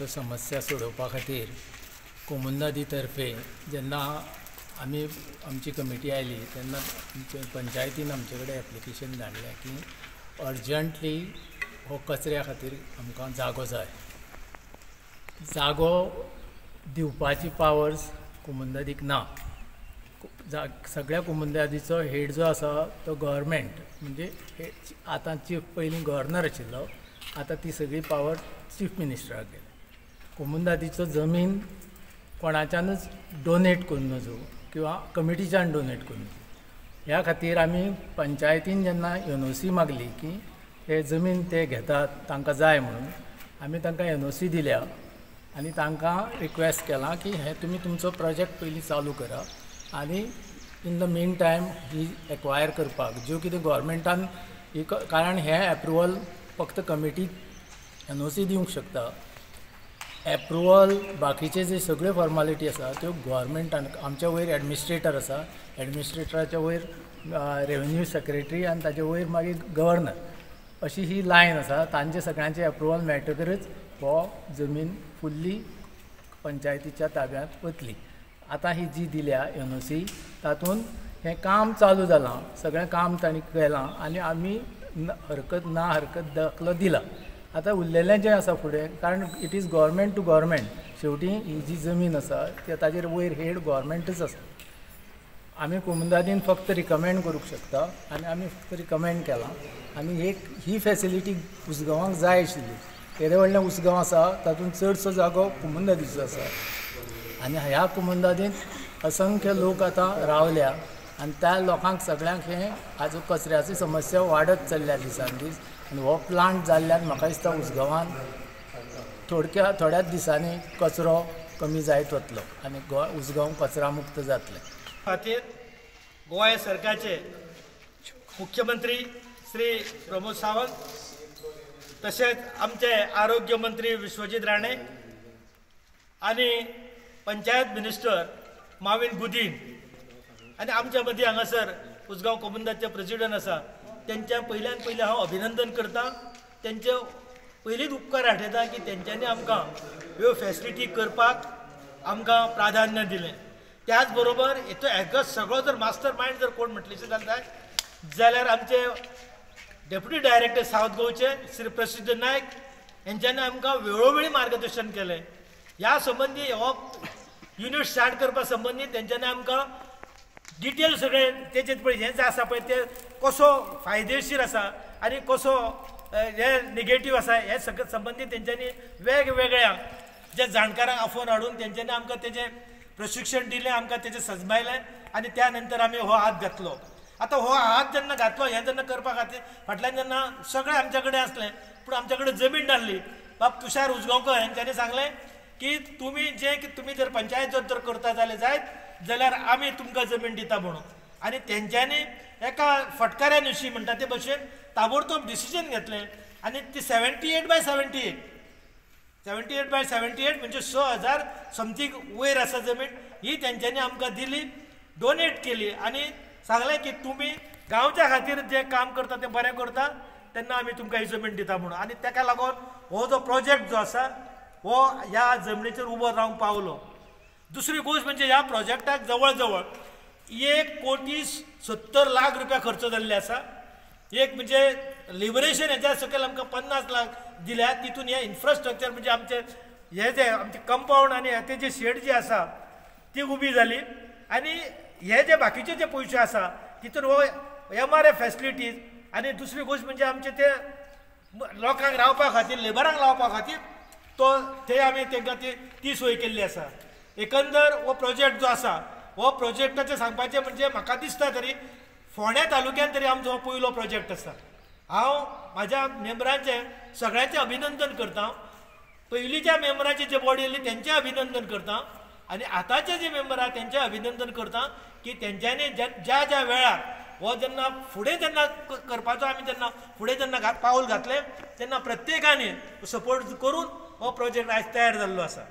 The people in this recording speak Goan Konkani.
कचऱ्याचो समस्या सोडोवपा खातीर कोमुनिदादी तर्फे जेन्ना आमी आमची कमिटी आयली तेन्ना आमचे पंचायतीन आमचे कडेन एप्लिकेशन धाडलें की अर्जंटली हो कचऱ्या खातीर आमकां जागो जाय. जागो दिवपाची पावर्स कोमुनिदादीक ना. सगळ्या कोमुनिदादीचो हेड जो आसा तो गव्हर्मेंट, म्हणजे आतां चीफ पयलीं गव्हर्नर आशिल्लो, आतां ती सगळी पावर चीफ मिनिस्टराक गेली. कोमुनिदादीचो जमीन कोणाच्यानूच डोनेट करूं नजो किंवा कमिटीच्यान डोनेट करूं नजो. ह्या खातीर आमी पंचायतीन जेन्ना एनओसी मागली की हे जमीन ते घेतात तांकां जाय म्हणून, आमी तांकां एनओसी दिल्या आनी तांकां रिक्वेस्ट केलां की हे तुमी तुमचो प्रोजेक्ट पयलीं चालू करा आनी in the mean time he acquire करपाक ज्यो कितें गव्हर्मेंटान ही, कारण हें एप्रुवल फक्त कमिटी एनओसी दिवंक शकता. एप्रुवल बाकीचे जे सगळे फॉर्मालिटी आसा त्यो गव्हर्मेंटान, आमच्या वयर एडमिनिस्ट्रेटर आसा, एडमिनिस्ट्रेटराच्या वयर रेवेन्यू सेक्रेटरी आनी ताचे वयर मागीर गव्हर्नर, अशी ही लायन आसा. तांचे सगळ्यांचे एप्रुवल मेळटकच हो जमीन फुल्ली पंचायतीच्या ताब्यांत वतली. आतां ही जी दिल्या एनओसी तातूंत हें काम चालू जालां, सगळें काम तांणी केलां आनी आमी हरकत ना हरकत दाखलो दिला. आतां उरलेलें जें आसा फुडें, कारण it is government to government, शेवटी ही जी जमीन आसा ती ताजेर वयर हेड गव्हर्मेंटच आसा. आमी कोमुनिदादीन फक्त रिकमेंड करूंक शकता आनी आमी फक्त रिकमेंड केलां. आनी एक ही फेसिलिटी उसगांवांक जाय आशिल्ली. येदें व्हडलें उसगांव आसा तातूंत चडसो जागो कोमुनिदादीचो आसा आनी ह्या कोमुनिदादींत असंख्य लोक आतां रावल्या आनी त्या लोकांक सगळ्यांक हें आज कचऱ्याची समस्या वाडत चल्ल्या दिसान दीस. आनी हो प्लांट जाल्ल्यान म्हाका दिसता उसगांवान थोड्याच दिसांनी कचरो कमी जायत वतलो आनी उसगांव कचरा मुक्त जातलें. खातीर गोंय सरकारचे मुख्यमंत्री श्री प्रमोद सावंत, तशेंच आमचे आरोग्य मंत्री विश्वजीत राणे आनी पंचायत मिनिस्टर माविन गुदीन आनी आमच्या मदीं हांगासर उसगांव कोमुनिदादचे प्रेसिडेंट आसा, तेंच्या पयल्यान पयलीं हांव अभिनंदन करता. तेंचे पयलींच उपकार आठयता की तेंच्यांनी आमकां ह्यो फेसिलिटी करपाक आमकां प्राधान्य दिलें. त्याच बरोबर हेतू हेका सगळो जर मास्टर मायंड जर कोण म्हटलें जाल्यार जाल्यार आमचे डेप्युटी डायरेक्टर सावथ गोवचे श्री प्रसिद्ध नायक हेंच्यांनी आमकां वेळोवेळी मार्गदर्शन केलें. ह्या संबंदी हो युनिट स्टार्ट करपा संबंदी तेंच्यांनी आमकां डिटेल सगळें तेजेर पळय हें जें आसा पळय तें कसो फायदेशीर आसा आनी कसो हें निगेटीव आसा हें सगळें संबंदी तेंच्यांनी वेगवेगळ्या जे जाणकारांक आफोवन हाडून तेंच्यांनी आमकां तेजें प्रशिक्षण दिलें, आमकां तेजें सजमायलें आनी त्या नंतर आमी हो हात घातलो. आतां हो हात जेन्ना घातलो, हें जेन्ना करपा खातीर फाटल्यान जेन्ना सगळें आमच्या कडेन आसलें पूण आमच्या कडेन जमीन नासली. बाब तुषार उजगांवकर हेंच्यांनी सांगलें की तुमी जे तुमी जर पंचायत जर करता जाल्यार जायत जाल्यार आमी तुमकां जमीन दिता म्हणून. आनी तेंच्यांनी एका फटकाऱ्या नुशी म्हणटा ते भशेन ताबडतोब डिसिजन घेतलें आनी ती 78 बाय 78 78 बाय 78 म्हणजे 6000 समथींग वयर आसा जमीन, ही तेंच्यांनी आमकां दिली, डोनेट केली आनी सांगलें की तुमी गांवच्या खातीर जें काम करता तें बरें करता तेन्ना आमी तुमकां ही जमीन दिता म्हणून. आनी तेका लागून हो जो प्रोजेक्ट जो आसा हो ह्या जमनीचेर उबो रावंक पावलो. दुसरी गोश्ट म्हणजे ह्या प्रोजेक्टाक जवळ जवळ 1,70,00,000 रुपया खर्च जाल्ले आसा. एक म्हणजे लिबरेशन हेच्या सकयल आमकां 50 लाख दिल्या, तितून हे इन्फ्रास्ट्रक्चर म्हणजे आमचे हे जे आमचे कंपावंड आनी तेजी शेड जी आसा ती उबी जाली आनी हे जे बाकीचे जे पयशे आसा तितून हो MRF facilities आनी दुसरी गोश्ट म्हणजे आमचे ते लोकांक रावपा खातीर लेबरांक रावपा खातीर तो ते आमी तांकां ती सोय केल्ली आसा. एकंदर हो प्रोजेक्ट जो आसा हो प्रोजेक्टाचें सांगपाचें म्हणजे म्हाका दिसता तरी फोंड्या तालुक्यान तरी आमचो हो पयलो प्रोजेक्ट आसा. हांव म्हाज्या मेंबरांचें सगळ्यांचें अभिनंदन करता. पयलींच्या मेंबरांची जे बॉडी आसली तेंचें अभिनंदन करता आनी आतांचे जे मेंबर आसा तेंचें अभिनंदन करता की तेंच्यांनी ज्या ज्या वेळार हो जेन्ना फुडें जेन्ना करपाचो आमी जेन्ना फुडें जेन्ना पावल घातलें तेन्ना प्रत्येकान सपोर्ट करून हो प्रोजेक्ट आयज तयार जाल्लो आसा.